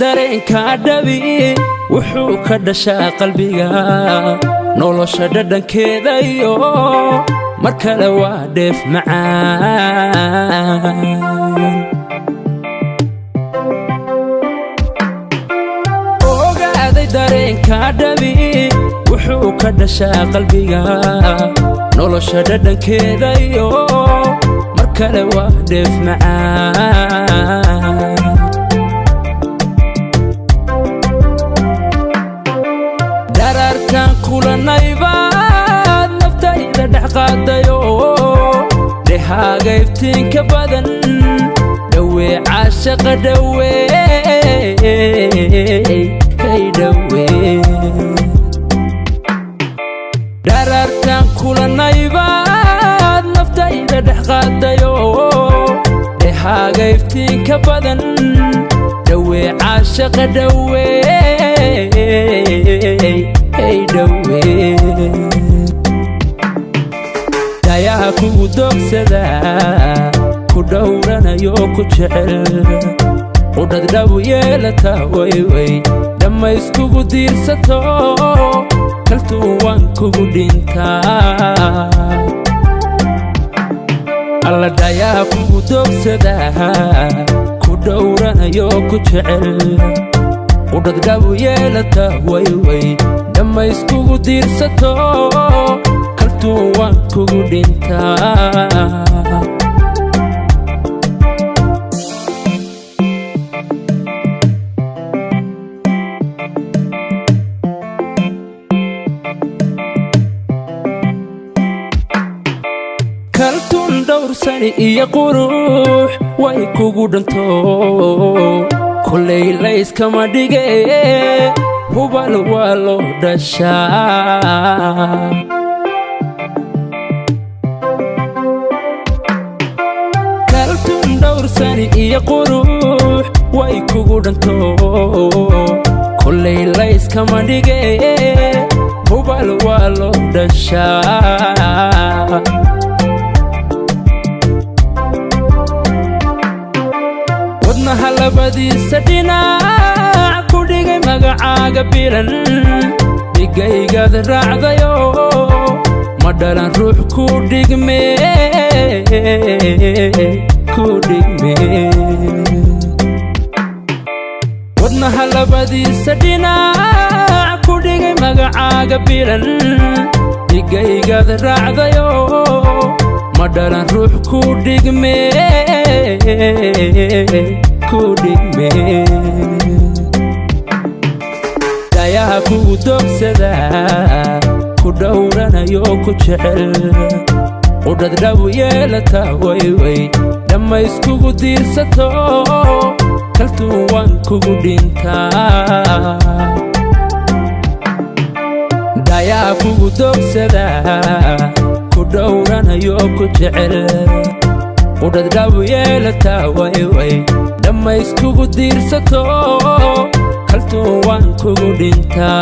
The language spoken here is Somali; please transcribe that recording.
Dareenka dhabi wuxuu ka dhashaa qalbiga, nolosha dhadhankeeda iyo mar kale waa dheef macaan. Ogaaday dareenka dhabi wuxuu ka dhashaa qalbiga, nolosha dhadhankeeda iyo mar kale waa dheef macaan. Daraarkaan kulanaybaad naftayda dhex qaadayo, dhehaaga iftiinka badan, dhawee caashaqa dhawee, hey dhawee. Daraarkaan kulanaybaad naftayda dhex qaadayo, dhehaaga iftiinka badan, dhawee caashaqa dhawee, hey dhawee. Dayaha kugu doogsadaa, ku dhowranayo ku jecel, qudhad dhabu yeelata wayway, dhammayskugu diirsato, kaltuu waan kugu dhintaa. Alla dhayaha kugu doogsadaa, ku dhowranayo ku jecel, qudhad dhabu yeelata wayway, dhammayskugu diirsato, kaltuu waan kugu dhintaa. Kaltuun dhowrsani iyo qurux way kugu dhanto, kullay layskama dhige, hubal waa loo dhashaa. Kaltuun dhowrsani iyo qurux way kugu dhanto, kullay layskama dhige, hubal waa loo dhashaa. Wadnaha labadiisa dhinac ku dhigay magacaaga bilan, dhigaygaad raacdayo, ma dhalan ruux ku dhigme, ku dhigme. Wadnaha labadiisa dhinac ku dhigay magacaaga bilan, dhigaygaad raacdayo, ma dhalan ruux ku dhigme, ku dhigme. Dayaha kugu doogsadaa, ku dhowranayo ku jecel, qudhad dhabu yeelata wayway, dhammayskugu diirsato, kaltuu waan kugu dhintaa. Dayaha kugu doogsadaa, ku dhowranayo ku jecel, qudhad dhabu yeelata wayway, dhammayskugu diirsato, kaltuu waan kugu dhintaa.